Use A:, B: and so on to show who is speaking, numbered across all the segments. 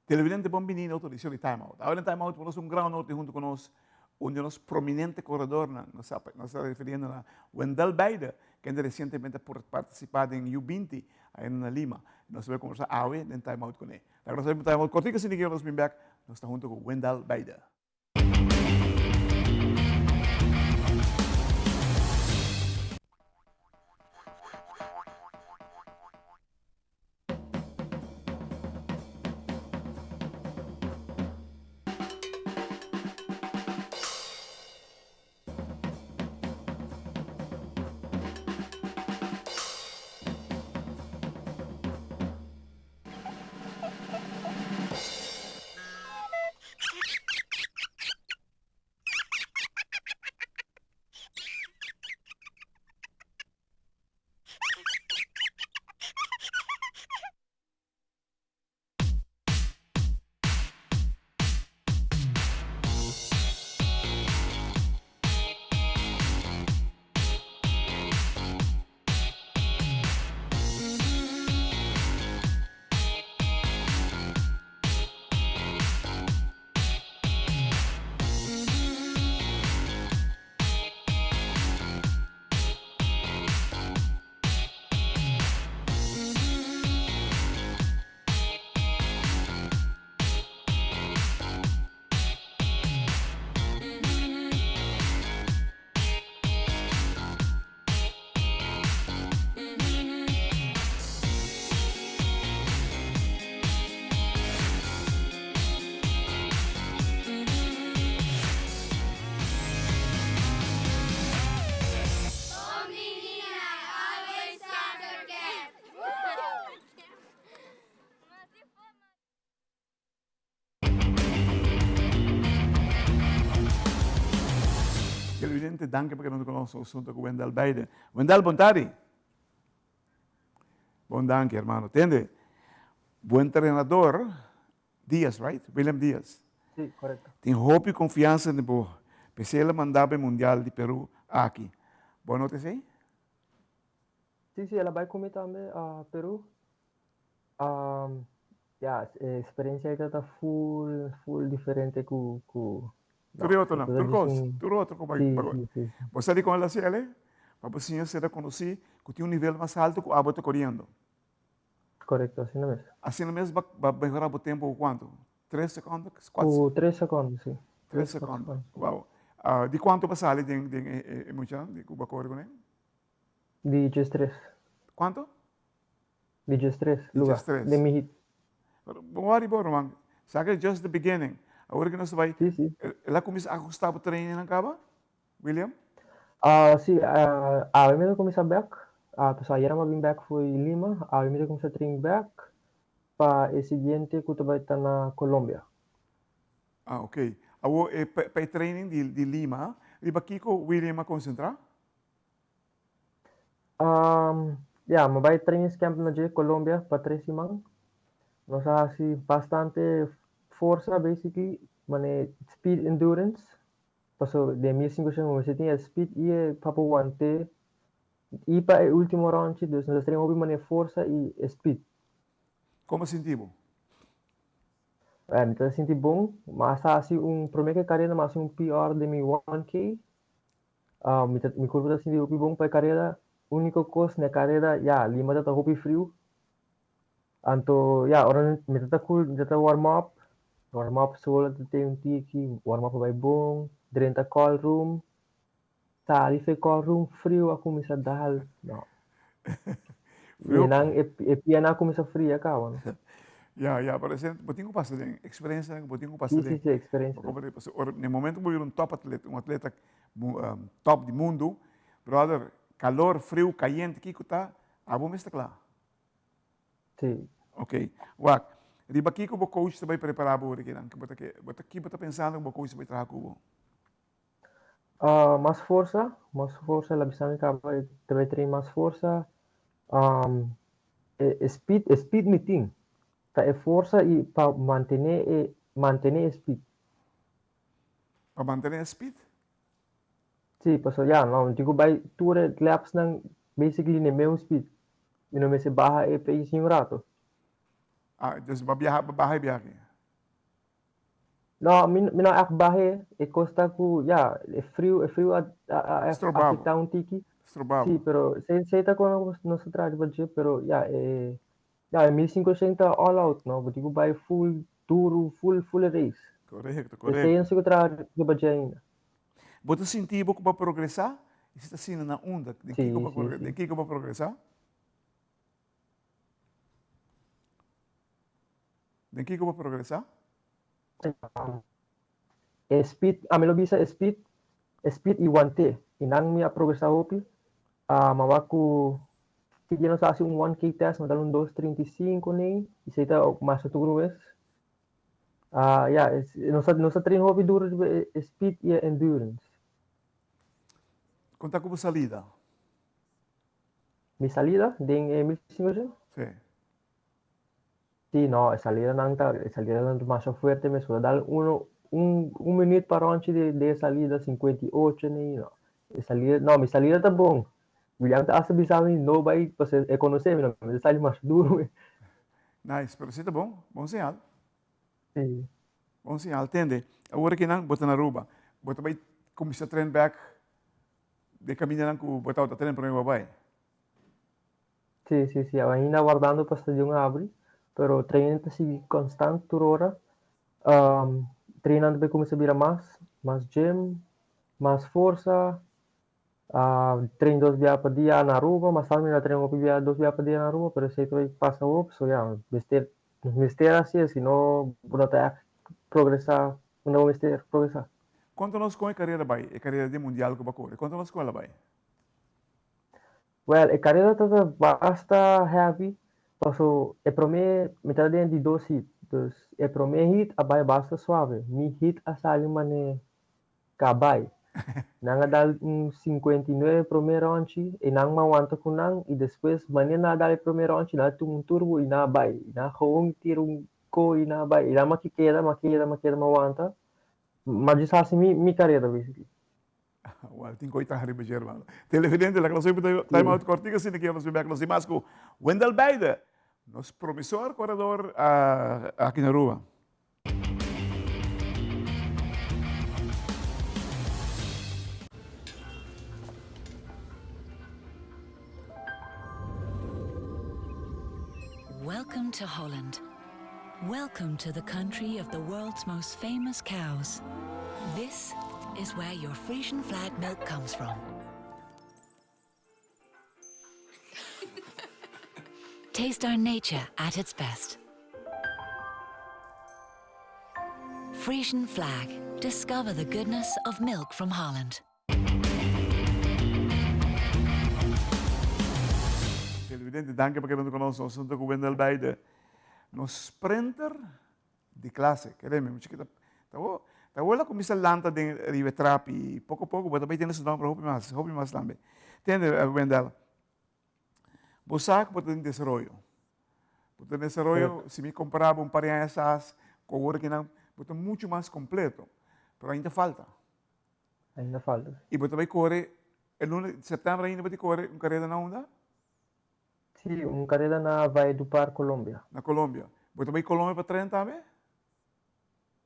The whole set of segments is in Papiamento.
A: Televidente bon bini na otro edicion di Time Out. Awe den Time Out nos un gran honor tin hunto cu nos un di nos prominente corredornan. Nos ta nos ta refiriendo na Wendell Beide, kende recientemente a por participa den U 20 ayina na Lima. Nos ta bay conversa awe den Time Out cune. Laga nos bay pa Time Out cortico asina ki nos bin bek nos ta hunto cu Wendell Beide. Televidente, danki pa keda huntu ku nos asuntu ku Wendell Beide. Wendell, bon tardi. Bon danki, hermano. Tende, bo entrenador, Diaz, right? William Diaz.
B: Sí, korekto.
A: Tin hopi konfiansa den bo. P'esei el a manda bo e Mundial di Peru aki. Bo a nota esei?
B: Sí, sí, el a bai ku mi tambe a Peru. Ya, e experiencia ei ta full, full diferente ku, ku,
A: Tur e otronan, tur kos, tur otro ku bai. Bo sa dikon el a hasi el? Pa bo siña ser rekonosí ku tin un nivel mas altu ku abo ta koriendo.
B: Korekto, asina mes.
A: Asina mes ba ba mehorá bo tempu ku kuantu? Tres sekondo?
B: Kuater? Ku tres sekondo, si.
A: Tres sekondo, wow. Di kuantu bo sali den den e mucha ku bo a kore kuné?
B: Di 13.
A: Kuantu?
B: Di 13 lugar.
A: Di 13.
B: Den mi hit.
A: Pero bon wari bo ruman. Sa ke just the beginning. Awor ke nos ta bai.
B: Si, si.
A: El a kuminsá ahustá bo trainingnan kaba, William?
B: Si, awe mi ta kuminsá bèk. Pasobra ayera mi a bin bèk for di Lima. Awe mi ta kuminsá train bèk pa e siguiente ku ta bai ta na Colombia.
A: Ah, ok. Awor pa e training di Lima, riba kiko William a konsentrá?
B: Ya, mi bai training camp na dje Colombia pa tres siman. Nos a hasi bastante forsa basically, mane speed endurance. Paso den 1500 bo mester tin e speed i e pa por want'é i pa e ultimo rondje, dus nos a train hopi mane forsa i e speed.
A: Como sinti bo?
B: Mi ta sinti bon, mas a hasi un prome ke kareda mi a hasi un PR den mi 1K. Mi ta mi kurpo ta sinti hopi bon pa e kareda. Uniko kos na e kareda, ya, Lima ta ta hopi friu. Anto, ya, ora mi ta ta kul, mi ta ta warm up, warm up solo ta te un tiki, warm up a bai bon, drenta call room, sali for e call room, friu a kuminsá dal, no.
A: Friu.
B: I nan e e pianan a kuminsá fria kaba, no.
A: Ya, ya, pero esei bo tin ku pasa den eksperensianan ku bo tin ku pasa
B: Sí,
A: den.
B: sí, sí, eksperensia.
A: Bo komprende? Pasobra ora, na e momento ku bo bira un top atleta, un atleta top di mundu, brother, kalor, friu, kayente, kiko ta, abo mes ta kla.
B: Sí.
A: Ok, wak, riba kiko bo coach ta bai prepara bo ora kinan? Bo ta ke, bo ta, ki bo ta pensando ku bo coach ta bai traha ku bo?
B: Mas forsa, mas forsa, el a bisa mi kaba e ta bai train mas forsa. E speed, e speed mi tin. Ta e forsa i pa mantene e, mantene e speed.
A: Pa mantene e speed?
B: Sí, pasobra ya, no, mi tin ku bai tur e lapsnan basically na e meun speed. Mi no mester baha e pace ni un rato.
A: Ah, dus bo a biaha, bo baha e biaha aki?
B: No, mi no echt bahe. E kos ta ku, ya, e friu, e friu a, a, a
A: Strobabo.
B: afecta un tiki.
A: Strobabo.
B: Sí, pero sei, sei ta kon nos ta traha riba dje, pero ya, e, ya, e 1500 ta all out, no? Bo tin ku bai full duru, full, full race.
A: Korekto,
B: Esei
A: korekto.
B: nos tin ku traha riba dje ainda.
A: Bo ta sinti bo ku bo a progresá? I si ta asina, na unda? Den
B: Sí,
A: kiko bo a
B: sí,
A: progre,
B: sí.
A: den kiko bo a progresá? Den kiko bo a progresá?
B: E speed, ami lo bisa e speed, e speed i wante. I nan mi a progresá hopi. Ah, ma wak ku ki dia nos a hasi un 1K test, mi a dal un dos 35 nei, i esei ta masha tur mes. Ah, ya, nos a, nos a train hopi duro riba e, e speed i e endurance.
A: Kon ta ku bo salida?
B: Mi salida den e 1500?
A: Sí.
B: Sí, no, e salidanan ta, e salidanan ta masha fuerte mes. Bo ta dal uno, un, un minuut pa ronchi de, de e salida, 58 ni, no. E salida, no, mi salida ta bon. William ta hasta bisa mi no bai, pasobra e conoce mi, no, mi ta sali masha duro.
A: Nice, pero si ta bon, bon señal.
B: Sí.
A: Bon señal, tende. Awor akinan bo ta na Aruba, bo ta bai cuminsa tren bek den camindanan cu bo tabata tren prome bo bai?
B: Sí, sí, sí. Ainda wardando pa stadion abri, pero training ta sigui constant tur ora. Um, training ta cuminsa bira mas, mas gym, mas forsa. Uh, train dos bia pa dia na Aruba, mas tarde mi na train hopi bia dos bia pa dia na Aruba, pero esei ta pasa hopi, so ya, mester, mester hasi, si no, bo no ta echt progresa, unda bo mester progresa.
A: Konta nos kon e karera bai, e karera di mundial ku bo a kore, konta nos kon el a bai.
B: Well, e careda ta ta basta heavy, paso e prome, mi ta den di dos heat, dus e prome heat a bai basta suave, mi heat a sali mane cabai. Nan a dal un 59 prome ronchi, e nan ma wanta cu nan, y despues mane nan a dal e prome ronchi, nan a tuma un turbo y nan a bai, y nan gewoon tira un co y nan a bai, y nan ma ki keda, ma keda, ma keda, ma wanta, ma djis haci mi, mi careda basically.
A: Wel, tin koe traha riba dje, hermano. Televidente, laga nos hopi time out kortico asina ki nos bin bek nos di mas ku Wendell Beide, nos promisor koredor aki na Aruba.
C: Welcome to Holland. Welcome to the country of the world's most famous cows. This is where your Frisian flag milk comes from. Taste our nature at its best. Frisian flag. Discover the goodness of milk from Holland.
A: Televidente, danki pa keda huntu ku nos. Nos huntu ku Wendell Beide, nos sprinter di klase. Kere mi, mucha kita ta bo ta bo la kuminsa lanta den riba e trapi i poko poko bo ta bai tene su nomber hopi mas, hopi mas tambe. Tende, Wendell, bo sa ku bo ta den desaroyo. Bo ta den desaroyo, si mi kompara bo un par di aña asas ku awor akinan, bo ta muchu mas kompleto, pero ainda falta.
B: Ainda falta.
A: I bo ta bai kore e luna di sèptèmber ainda bo ta kore un kareda na unda?
B: Sí, un kareda na Valledupar, Colombia.
A: Na Colombia. Bo ta bai Colombia pa tren tambe?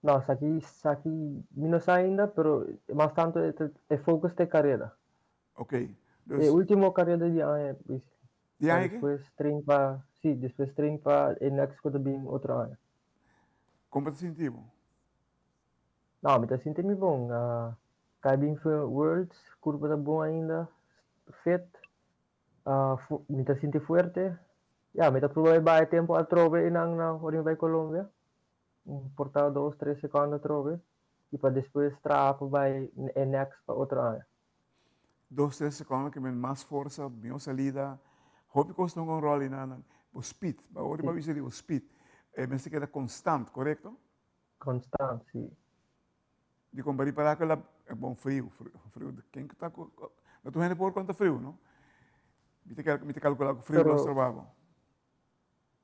B: No, esaki, esaki mi no sa ainda, pero mas tanto e ta, e focus ta e kareda.
A: Ok.
B: E
A: Dus.
B: ultimo kareda di aña, basically.
A: Di
B: Pa
A: aña aki?
B: despues train pa, sí, despues train pa e next ku ta bin otro aña.
A: Kon bo ta sinti bo?
B: No, mi ta sinti mi bon. Kai bin for Worlds, kurpa ta bon ainda, fit. Mi ta sinti fuerte. Ya, mi ta proba e bai tempo atrobe einan na ora mi bai Colombia. Un por ta dos, tres sekondo atrobe. I pa despues traha pa bai e next pa otro aña.
A: Dos, tres sekondo ke men mas forsa, mihó salida. Hopi kos ta hunga un ròl einan. Bo speed, bo ora bo a bisa di bo speed, e mester keda konstant, korekto?
B: Constant, si.
A: Di con bari para cu la bon friu, friu, friu, ken cu ta cu, no tur hende por conta friu, no? Mi ta, mi ta calcula cu friu lo stroba bo.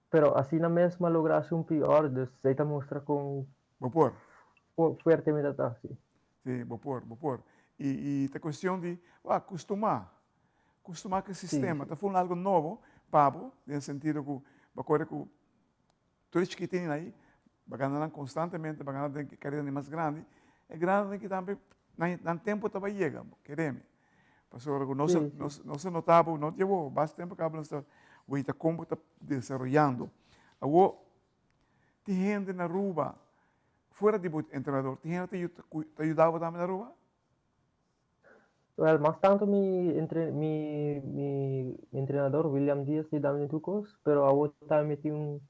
B: Pero asina mes mi a logra haci un PR, dus ei ta mustra con
A: Bo por.
B: fuerte mi ta ta, si.
A: Si, bo por, bo por. Y, y ta cuestion di, wak, custuma. Custuma cu e sistema. Ta funda algo nobo pa bo, den sentido cu bo a core cu tur e chikitin ahí. Bo a gana nan constantemente, bo a gana den careda mas grandi. E grandi aki tambe, nan tempo ta bay yega, kere mi. Pasobra cu nos a nota bo, no di awor, basta tempo caba nos ta weta con bo ta desaroyando. Awor, tin hende na Aruba, fuera di bo entrenador, tin hende cu ta yuda bo tambe na Aruba?
B: Well, mas tanto mi entre mi mi entrenador William Diaz ta yuda mi den tur cos, pero awor tambe mi tin un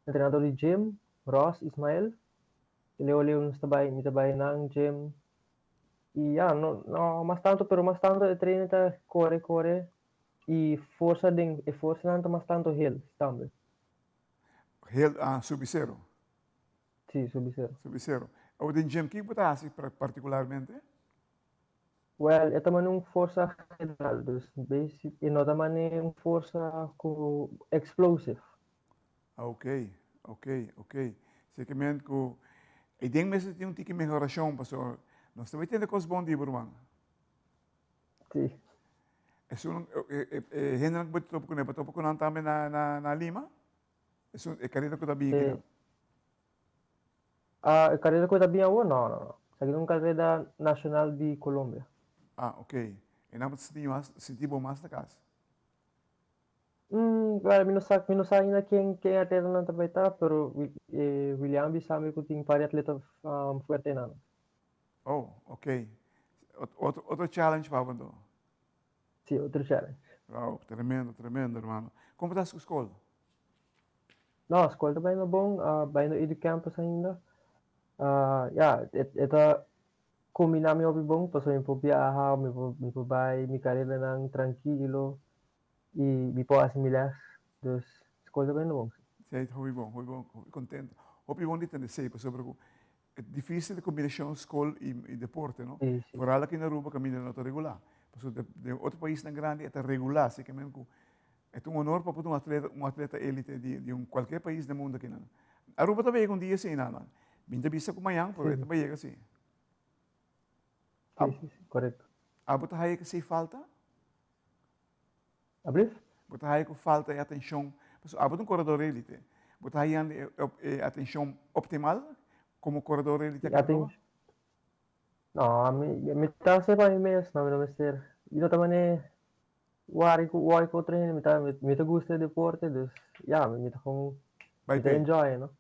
B: entrenador di gym, Ross Ismael. Leo leo nos ta bay, mi ta bay nan gym. Y ya, no no mas tanto, pero mas tanto e trainer ta core core y forsa den e forsanan ta mas tanto hills tambe.
A: Hill, ah, subi cero.
B: Sí, subi cero.
A: Subi cero. Awor den gym, kiko bo ta hasi particularmente?
B: Well, e ta mane un forsa general, dus basic, e no ta mane un forsa cu explosive.
A: Ah, ok, ok, ok. Zekermente cu e den mester tin un tiki mehoracion, pasobra nos ta bay tende cos bon di bo, ruman.
B: Sí.
A: Esun, e hendenan cu bo ta topa cune, bo topa cu nan tambe na Lima? Esun, e carera cu ta bin aki?
B: Ah, e carera cu ta bin awor? No, no, no. Esaki ta un carera nacional di Colombia.
A: Ah, ok. E nan bo ta sinti mas, sinti bo mas na cas?
B: Well, mi no sa, mi no sa ainda ken, ken atletanan ta bay ta, pero William bisa mi cu tin par di atleta fuerte einan.
A: Oh, ok. Otro, otro challenge pa bo anto?
B: Si, otro challenge.
A: Wow, tremendo, tremendo, hermano. Como ta cu school?
B: No, school ta bayendo bon, bayendo Edu Campus ainda. Ya, e ta combina mi hopi bon, pasobra mi por biaha, mi por, mi por bay mi careranan trankilo y mi por haci mi les. Dus, school ta bayendo bon, si.
A: Si, hopi bon, hopi bon, hopi contento. Hopi bon di tende esey, pasobra cu E dificil e combinacion scol y deporte, no?
B: Sí, sí.
A: Vooral aki na Aruba caminda no ta regulá. Pasobra den otro paisnan grandi e ta regulá, así ke men ku e ta un honor pa por un atleta, un atleta elite di di un cualkier pais den mundo akinan. Aruba ta yega un dia así nan. Mi ta bisa ku mañan, pero e ta yega así.
B: Sí, sí, sí, correcto.
A: Abo ta haya ku esei falta?
B: Ablief?
A: Bo ta haya ku falta e atenshon, pasobra abo ta un koredor elite. Bo ta hayando e e atenshon optimal komo koredor elite aki Aruba?
B: No, ami mi ta hasi pa mi mes, no, mi no mester. Mi no ta manera wari ku wòri ku otro hende, mi ta mi ta gusta e deporte, dus ya, mi ta kon
A: Bai
B: mi ta
A: p'e.
B: enjoy, no?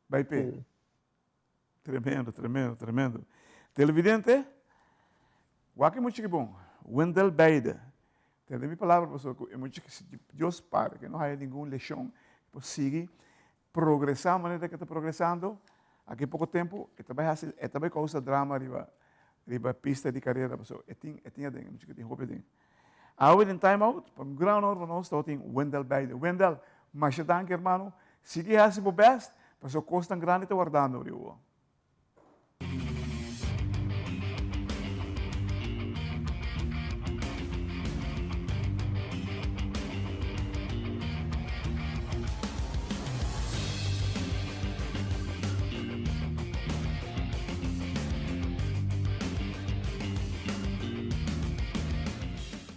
A: Bai p'e.
B: Si.
A: Tremendo, tremendo, tremendo. Televidente, wak e mucha ki bon. Wendell Beide. Tende mi palabra pasobra ku e mucha ki si Dios para ke no haya ningun leshon, por sigui progresá manera ke ta progresando, aki poko tempu e ta bai hasi, e ta bai kousa drama riba riba pista di karera pasobra e tin e tin aden, e mucha ki tin hopi aden. Awe den Time Out, pa un gran honor pa nos tabatin Wendell Beide. Wendell, masha danki hermano. Sigui hasi bo best, pasobra kosnan grandi ta wardando riba bo.